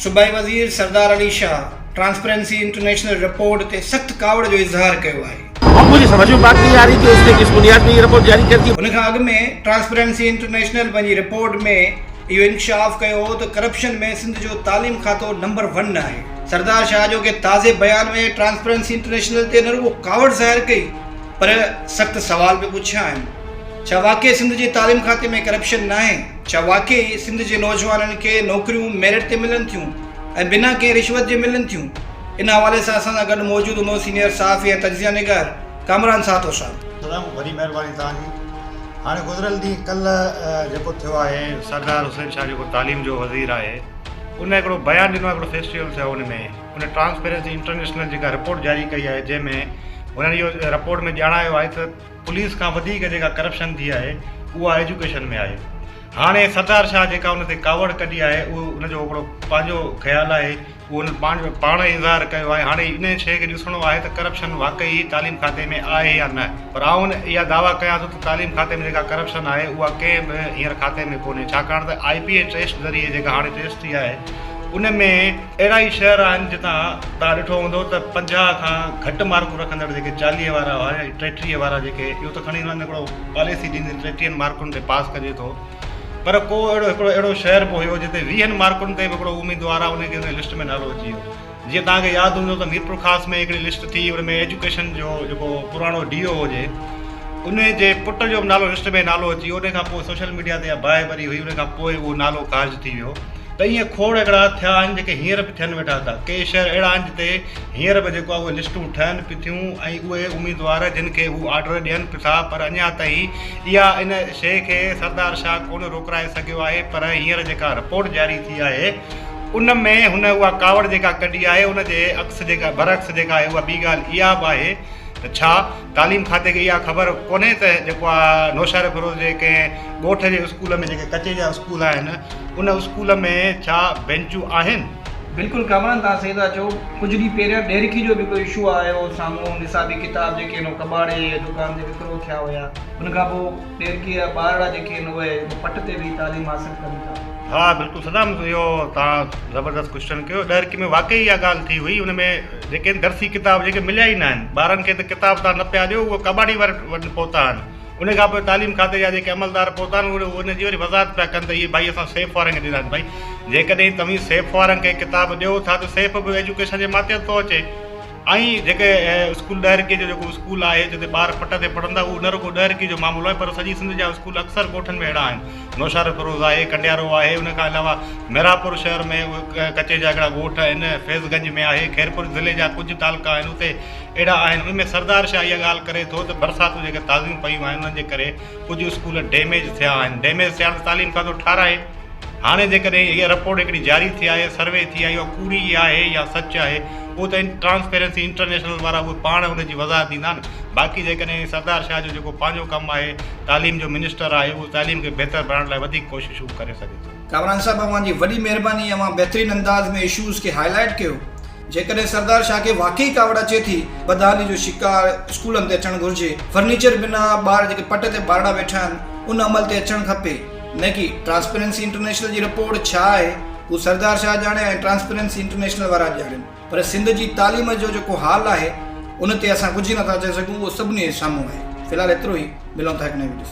صوبائي وزير Sardar Ali Shah transparency international report تي سخت ڪاوڙ جو اظهار ڪيو آهي. اب مجهي سمجھ ۾ بات نهين آ رهي ڪي اس ني ڪس بنياد پي يي رپورٽ جاري ڪر the. ان کان اڳ ۾ ٽرانسپرنسي انٽرنيشنل پنهنجي رپورٽ ۾ اهو انڪشاف ڪيو هو ته ڪرپشن ۾ سنڌ جو تعليم کاتو نمبر ون آهي. سردار شاهه جو ڪي تازي بيان ۾ ٽرانسپرنسي انٽرنيشنل تي نه رڳو ڪاوڙ ظاهر ڪئي پر سخت سوال به پڇيا آهن. ڇا واقعي سنڌ جي تعليم کاتي ۾ ڪرپشن ناهي؟ ڇا واقعي سنڌ جي نوجوانن کي نوڪريون ميرٽ تي ملن ٿيون ۽ بنا ڪنهن رشوت جي ملن ٿيون؟ ان حوالي سان اسان سان گڏ موجود هوندو سينيئر صحافي ۽ تجزيه نگار ڪامران سهتو صاحب. سلام وڏي مهرباني توهان جي هاڻي گذريل ڏينهن ڪلهه جيڪو ٿيو آهي سردار حسين شاهه جيڪو تعليم جو وزير آهي ان هڪڙو بيان ڏنو آهي هڪڙو فيسٽيول ٿيو ان ۾ ان ٽرانسپيرنسي انٽرنيشنل جيڪا رپورٽ جاري ڪئي آهي جنهن ۾ هنن اهو رپورٽ ۾ ڄاڻايو آهي ته پوليس کان وڌيڪ جيڪا ڪرپشن ٿي آهي اها ايجوڪيشن ۾ آهي هاڻي سردار شاهه جيڪا ان تي ڪاوڙ ڪڍي آهي اهو ان جو هڪڙو پنهنجو خيال آهي اهو ان پاڻ پاڻ اظهار ڪيو آهي هاڻي ان شيء کي ڏسڻو آهي ته ڪرپشن واقعي تعليم کاتي ۾ آهي يا نه پر آئون اها دعويٰ ڪيان ٿو ته تعليم کاتي ۾ جيڪا ڪرپشن آهي اها ڪنهن به هينئر کاتي ۾ ڪونهي ڇاڪاڻ ته آء پي اي ٽيسٽ ذريعي جيڪا هاڻي ٽيسٽ ٿي آهي ان ۾ اهڙا ئي شهر آهن جتان توهان ڏٺو هوندو ته 50 کان گهٽ مارڪون رکندڙ جيڪي 40 وارا هئا يا 33 وارا جيڪي اهو ته کڻي انهن هڪڙو پاليسي ڏيندي ٽيٽيهن مارڪن تي پاس ڪجي ٿو پر ڪو اهڙو هڪڙو اهڙو شهر به هيو جتي ويهن مارڪن تي به هڪڙو اميدوار آهي ان کي ان لسٽ ۾ نالو اچي ويو جيئن توهان کي ياد هوندو ته ميرپورخاص ۾ هڪڙي لسٽ ٿي ان ۾ ايجوڪيشن جو جيڪو پراڻو ڊي او هجي ان جي پٽ جو به نالو لسٽ ۾ نالو اچي ويو ان کان پوء سوشل ميڊيا تي اها باهه ٻري هئي ان کان پوء اهو نالو خارج ٿي ويو ته ائين کوڙ اهڙا ٿيا آهن جيڪي هينئر به ٿين ويٺا ٿا. ڪي شهر اهڙا آهن جتي هينئر به جيڪو آهي اهي لسٽون ٺهن به ٿيون ۽ اهي اميدوار جن کي هو آرڊر ڏين به ٿا پر اڃا تائين اها ان شيء کي سردار شاهه ڪونه روڪرائي سگهيو آهي پر هينئر جيڪا رپورٽ جاري ٿي آهي ان ۾ هن اها ڪاوڙ جيڪا ڪڍي آهي ان جي عڪس جيڪا برعڪس جيڪا آهي اها ٻي ڳالهه اها به آهي ته ڇا تعليم کاتي کي اها خبر ڪونهي ته جيڪو آهي نوشهروفيروز جي ڪنهن ڳوٺ جي اسڪول ۾ جيڪي ڪچي جا اسڪول آهن ان اسڪول ۾ ڇا بينچون آهن؟ بلڪل ڪامران توهان صحيح ٿا چئو ڪجهه ڏينهن پهريان ڏهرڪي جو به ڪو اشو آيو هو سامهون نصابي ڪتاب جيڪي آهن اهي ڪٻاڙي جي دڪان تي وڪرو ٿيا هيا ان کان پوء ڏهرڪي جا ٻارڙا جيڪي آهن اهي پٽ تي ويهي تعليم حاصل ڪن ٿا. ها بلڪل صدام اهو توهان زبردست ڪوشچن ڪيو ڏهرڪي ۾ واقعي اها ڳالهه ٿي هئي ان ۾ جيڪي درسي ڪتاب جيڪي مليا ئي نه آهن ٻارن کي ته ڪتاب توهان نه پيا ڏيو اهي ڪٻاڙي وارن وٽ پهتا آهن ان کان پوء تعليم کاتي جا جيڪي عملدار پهتا آهن اهي ان جي وري وضاحت پيا ڪن ته اهي ڀائي اسان سيف وارن کي ڏنا آهن ڀائي جيڪڏهن توهين سيف وارن کي ڪتاب ڏيو ٿا ته سيف به ايجوڪيشن جي ماتحت ٿو اچي ۽ جيڪي اسڪول ڏهرڪي جو جيڪو اسڪول آهي جتي ٻار پٽ تي پڙهن ٿا اهو نه رڳو ڏهرڪي جو معاملو آهي پر سڄي سنڌ جا اسڪول اڪثر ڳوٺن ۾ اهڙا آهن نوشهروفيروز آهي ڪنڊيارو آهي ان کان علاوه محرابپور شهر ۾ ڪچي جا هڪڙا ڳوٺ آهن فيض گنج ۾ آهي خيرپور ضلعي جا ڪجهه تعلقا آهن اتي اهڙا آهن ان ۾ سردار شاهه اها ڳالهه ڪري ٿو ته برساتون جيڪي تازيون پيون آهن انهن جي ڪري ڪجهه اسڪول ڊيميج ٿيا آهن ڊيميج ٿيا آهن ته تعليم کاتو ٺاهرائي هاڻي جيڪڏهن هيء رپورٽ هڪڙي جاري ٿي آهي سروي ٿي آهي اها ڪوڙي آهي يا سچ آهي اهو ته ٽرانسپيرنسي انٽرنيشنل وارا اهي پاڻ ان جي وضاحت ڏيندا نه باقي جيڪڏهن سردار شاهه جو جيڪو پنهنجو ڪم آهي تعليم جو منسٽر آهي اهو تعليم کي بهتر بڻائڻ لاء وڌيڪ ڪوششون ڪري سگهي ٿو. ڪامران صاحب اوهان جي وڏي مهرباني اوهان بهترين انداز ۾ اشوز کي هائي لائيٽ ڪيو. جيڪڏهن سردار شاهه کي واقعي ڪاوڙ اچي ٿي، بدحالي جو شڪار اسڪولن تي اچڻ گهرجي، فرنيچر بنا ٻار جيڪي پٽ تي ٻارڙا ويٺا آهن، ان عمل تي اچڻ کپي، نه ڪي ٽرانسپيرنسي انٽرنيشنل جي رپورٽ ڇا آهي، هو سردار شاهه ڄاڻي ۽ ٽرانسپيرنسي انٽرنيشنل وارا ڄاڻين، پر سنڌ جي تعليم جو جيڪو حال آهي، ان تي اسان ڪجهه نٿا چئي سگهون، اهو سڀني جي سامهون آهي. في الحال ايترو ئي، ملون ٿا هڪ نئين وڊيو سان.